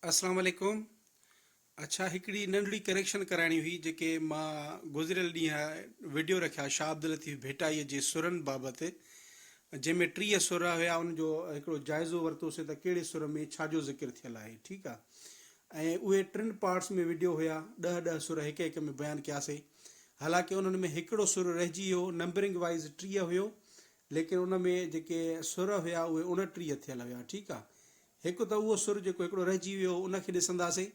اسلام عليڪم اڇا هڪڙي ننڍڙي ڪريڪشن ڪرائڻي هئي جيڪي مان گذريل ڏينهن وڊيو رکيا شاهه عبداللطيف ڀٽائي جي سرن بابت جنهن ۾ 30 سر هيا ان جو هڪڙو جائزو ورتوسي ته ڪهڙي سر ۾ ڇا جو ذڪر ٿيل آهي ٺيڪ آ ۽ اهي ٽن پارٽس ۾ وڊيو هيا ڏهه ڏهه سر هڪ هڪ ۾ بيان ڪياسي حالانڪه انهن ۾ هڪڙو سر رهجي ويو نمبرنگ وائز 30 هيو ليڪن ان ۾ جيڪي سر هيا اهي 29 ٿيل هيا ٺيڪ آ هڪ ته اهو سر جيڪو هڪڙو رهجي ويو هو ان کي ڏسنداسين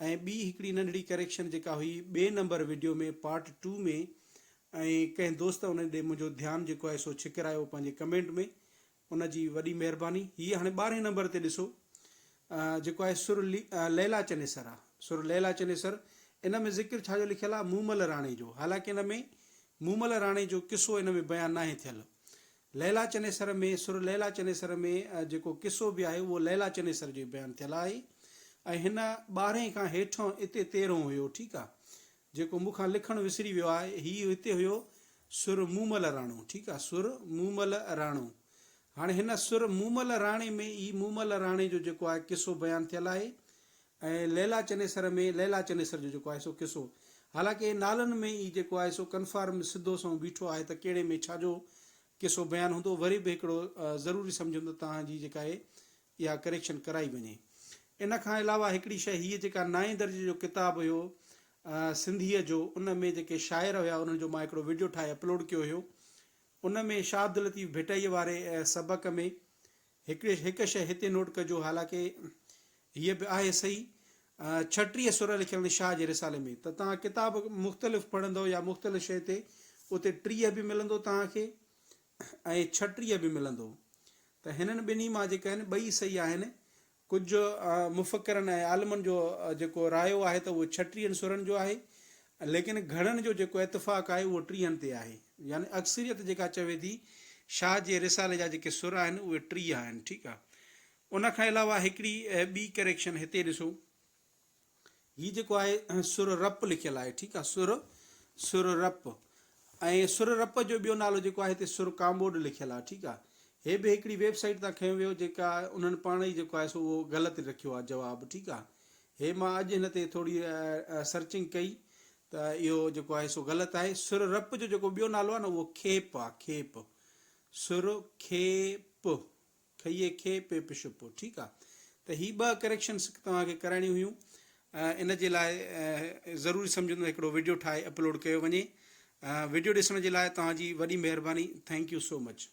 ۽ ٻي هڪڙي ننڍڙي ڪريڪشن جيڪا هئي ٻئي نمبر وڊيو ۾ پارٽ ٽو ۾ ۽ ڪنهن دوست ان ڏي منهنجو ڌيان جيڪو آهي سو ڇڪرايو پنهنجي ڪمينٽ ۾ ان جي وڏي مهرباني. هي هاڻي ٻارهين نمبر تي ڏسو جيڪو آهي سر ليلا چنيسر آ سر ليلا چنيسر ان ۾ ذڪر ڇا جو لکيل آ مومل راڻي جو حالانڪه ان ۾ مومل راڻي جو قصو ان ۾ بيان ناهي ٿيل ليلا چنيسر ۾ سر ليلا چنيسر ۾ جيڪو قصو به آهي اهو ليلا چنيسر جو ئي بيان ٿيل آهي ۽ هن ٻارهين کان هيٺون اتي تيرهون هيو ٺيڪ آ جيڪو مون کان لکڻ وسري ويو آهي هي هتي هيو سر مومل راڻو ٺيڪ آ سر مومل راڻو هاڻي هن سر مومل راڻي ۾ ئي مومل راڻي جو جيڪو آهي قصو بيان ٿيل آهي ۽ ليلا چنيسر ۾ ليلا چنيسر جو جيڪو آهي سو قصو حالانڪه نالن ۾ ئي جيڪو آهي سو ڪنفارم سڌو سنئون بيٺو آهي ته ڪهڙي ۾ ڇا جو قصو بيان هوندو وري به هڪڙو ضروري سمجهيم ته توهان جي جيڪا آهي اها ڪريڪشن ڪرائي وڃي. ان کان علاوه هڪڙي شيء هيء جيڪا نائين درجي جو ڪتاب هيو سنڌيء جو ان ۾ جيڪي شاعر هيا انهن جو مان هڪڙو وڊيو ٺاهي اپلوڊ ڪيو هيو ان ۾ شاهه عبداللطيف ڀٽائيء واري سبق ۾ هڪڙي هڪ شيء هتي نوٽ ڪجو حالانڪه هيء به آهي صحيح 36 سر لکيل آهن شاهه جي رسالي ۾ ته توهان ڪتاب مختلف پڙهندؤ يا مختلف شيء تي اتي 30 به ملندو توهان کي ۽ 36 به ملندو ته هنن ٻنهي مان جيڪي آهن ٻئي صحيح آهن ڪجهه مفڪرن ۽ عالمن جو جيڪو رايو آهي ته اهو ڇٽيهن سرن جو آهي، ليڪن گهڻن جو جيڪو اتفاق آهي اهو ٽيهن تي آهي. يعني اڪثريت جيڪا چوي ٿي شاهه جي رسالي جا جيڪي سر آهن اهي 30 آهن. ٺيڪ آهي. ان کان علاوه هڪڙي ٻي ڪريڪشن هتي ڏسو. هي جيڪو آهي سر رپ لکيل آهي ٺيڪ آهي سر سر رپ ۽ سر رپ جو ٻيو نالو جيڪو آهي هتي سر ڪاموڏ لکيل آهي ٺيڪ آهي هي به هڪڙي ويب سائيٽ تان کنيو ويو جيڪا انهن پاڻ ئي جيڪو آهي سو اهو غلط رکيو آهي جواب ٺيڪ آهي هي مان اڄ هن تي ٿوري سرچنگ ڪئي ته اهو جيڪو آهي سو غلط آهي سر رپ جو جيڪو ٻيو نالو آهي نه اهو کيپ آهي کيپ سر کيپ کئي کي پي پ ش پ ٺيڪ آ ته هي ٻه ڪريڪشنس توهان کي ڪرائڻيون هيون ان جي لاء ضروري سمجهندو هڪڙو وڊيو ٺاهي اپلوڊ ڪيو وڃي وڊيو ڏسڻ جي لاء توهان جي وڏي مهرباني thank you so much.